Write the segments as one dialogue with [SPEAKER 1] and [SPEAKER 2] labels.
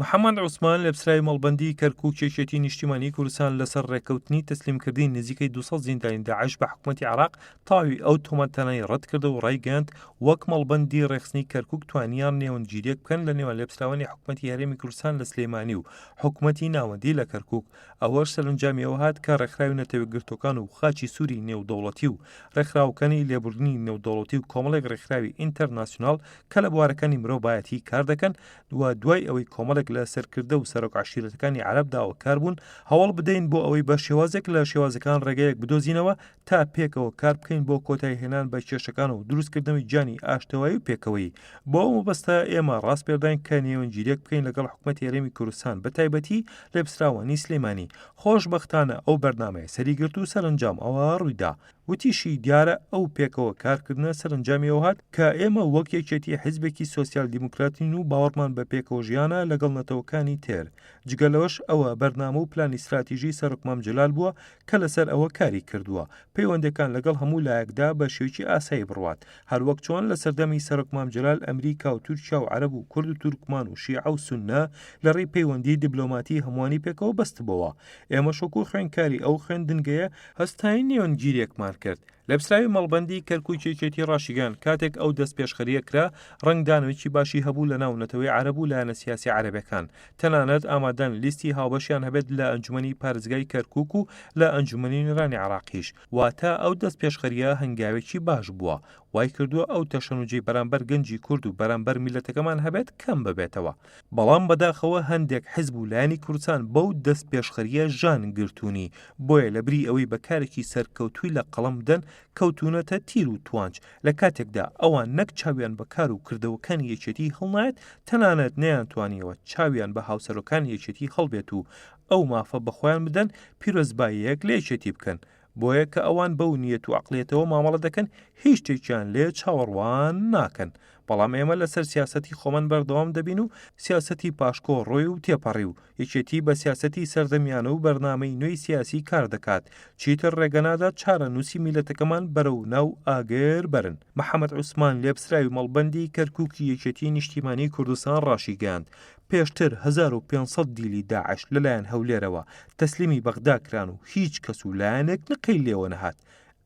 [SPEAKER 1] محەمەد عوسمان لێپسراوی مەڵبەندی کەرکوک یەکێتی نیشتیمانی کوردستان لەسەر ڕێککەوتنی تەسلیمکردنی نزیکەی 200 زیندانی داعش بە حکومەتی عێراق تەواوی ئەو تۆمەتانەی ڕەتکردەوە و ڕایگەیاند وەک مەڵبەندی ڕێکخستنی کەرکوک توانیان نێوەندگیریەک بکەن لە نێوان لێپسراوانی حکومەتی هەرێمی کوردستان لە سلێمانی و حکومەتی ناوەندی لە کەرکوک ئەوەش سەرەنجامی ئەوە هات کە ڕێکخراوی نەتەوەیەکگرتووەکان و خاچی سووری نێودەوڵەتی و ڕێکخراوەکانی لێبوردنی نێودەوڵەتی و کۆمەڵێک ڕێکخراوی ئینتەرناسیوناڵ کە لە بوارەکانی مرۆڤایەتی کار دەکەن و دوای ئەوەی کۆمەڵێک لە سەرکردە و سەرۆک عەشیرەتەکانی عەرەب داواکار بوون هەوڵ بدەین بۆ ئەوەی بە شێوازێک لە شێوازەکان ڕێگەیەک بدۆزینەوە تا پێکەوە کار بکەین بۆ کۆتاییهێنان بە کێشەکان و دروستکردنەوەی گیانی ئاشتەوایی و پێکەوەیی. بۆ ئەو مەبەستە ئێمە ڕاسپێرداین کە نێوەندگیرییەک بکەین لەگەڵ حکومەتی هەرێمی کوردستان بە تایبەتی لێپسراوانی سلێمانی. خۆشبەختانە ئەو بەرنامەیە سەریگرت و سەرەنجام ئەوە ڕوویدا. وتیشی، دیارە ئەو پێکەوە کارکردنە سەرەنجامی ئەوە هات کە ئێمە وەک یەکێتی حیزبێکی سۆسیال دیموکراتین و باوەڕمان بە پێکەوەژیانە لەگەڵ نەتەوەکانی تر. جگە لەوەش ئەوە بەرنامە و پلانی ستراتیژی سەرۆک مام جەلال بووە کە لەسەر ئەوە کاری کردووە پەیوەندیەکان لەگەڵ هەموو لایەکدا بە شێوەیەکی ئاسایی بڕوات هەروەک چۆن لە سەردەمی سەرۆک مام جەلال ئەمریکا و تورکیا و عەرەب و کورد و تورکمان و شیعە و سوننە لە ڕێی پەیوەندی دیبلۆماتی هەمووانی پێکەوە بەستبۆوە ئێمەش وەکو خوێندکاری ئەو خوێندنگەیە هەستاین نێوەندگیریەکمان کرد لێپسراوی مەڵبەندی کەرکوکی یەکێتی ڕاشیگەیاند، کاتێک ئەو دەستپێشخەرییە کرا، ڕەنگدانەوەیەکی باشی هەبوو لەناو نەتەوەی عەرەب و لایەنە سیاسیە عەرەبەکان، تەنانەت ئامادەن لیستی هاوبەشیان هەبێت لە ئەنجومەنی پارێزگای کەرکوک و لە ئەنجومەنی نوێنەرانی عێراقیش، واتە ئەو دەستپێشخەرییە هەنگاوێکی باش بووە، وایکردووە ئەو تەشەنوجەی بەرامبەر گەنجی کورد و بەرامبەر میللەتەکەمان هەبێت کەم ببێتەوە. بەڵام بەداخەوە هەندێک حزب و لایەنی کوردستان بەو دەستپێشخەرییە ژان گرتوونی، بۆیە لەبری ئەوەی بە کارێکی سەرکەوتووی لە قەڵەم بدەن، کەوتوونەتە تیر و توانج، لە کاتێکدا ئەوان نەک چاویان بە کار و کردەوەکانی یەکێتی هەڵنایەت، تەنانەت نەیانتوانیەوە چاویان بە هاوسەرۆکانی یەکێتی هەڵبێت و ئەو مافە بە خۆیان بدەن پیرۆزباییەک لە یەکێتی بکەن، بۆیە کە ئەوان بەو نیەت و عەقڵیەتەوە مامەڵە دەکەن هیچ شتێکیان لێ چاوەڕوان ناکەن، بەڵام ئێمە لەسەر سیاسەتی خۆمان بەردەوام دەبین و سیاسەتی پاشکۆ ڕۆی و تێپەڕی و یەکێتی بە سیاسەتی سەردەمیانە و بەرنامەی نوێی سیاسی کار دەکات، چیتر ڕێگەنادات چارەنووسی میللەتەکەمان بەرەو ناو ئاگر بەرن. محەمەد عوسمان لێپسراوی مەڵبەندی کەرکوکی یەکێتی نیشتیمانی کوردستان ڕاشیگەیاند، پێشتر 1500 دیلی داعش لەلایەن هەولێرەوە تەسلیمی بەغدا کران و هیچ کەس و لایەنێک نقەی لێوە نەهات،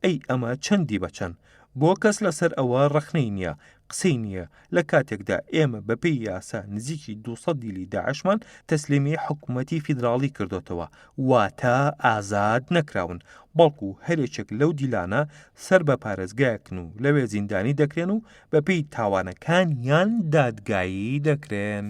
[SPEAKER 1] ئەی ئەمە چەندی بە چەند؟ بۆ کەس لەسەر ئەوە ڕەخنەی نییە، قسەی نییە، لە کاتێکدا ئێمە بەپێی یاسا نزیکی 200 دیلی داعشمان تەسلیمی حکومەتی فیدراڵی کردۆتەوە، واتە ئازاد نەکراون، بەڵکو هەریەکێک لەو دیلانە سەر بە پارێزگایەکن و لەوێ زیندانی دەکرێن و بەپێی تاوانەکانیان دادگایی دەکرێن.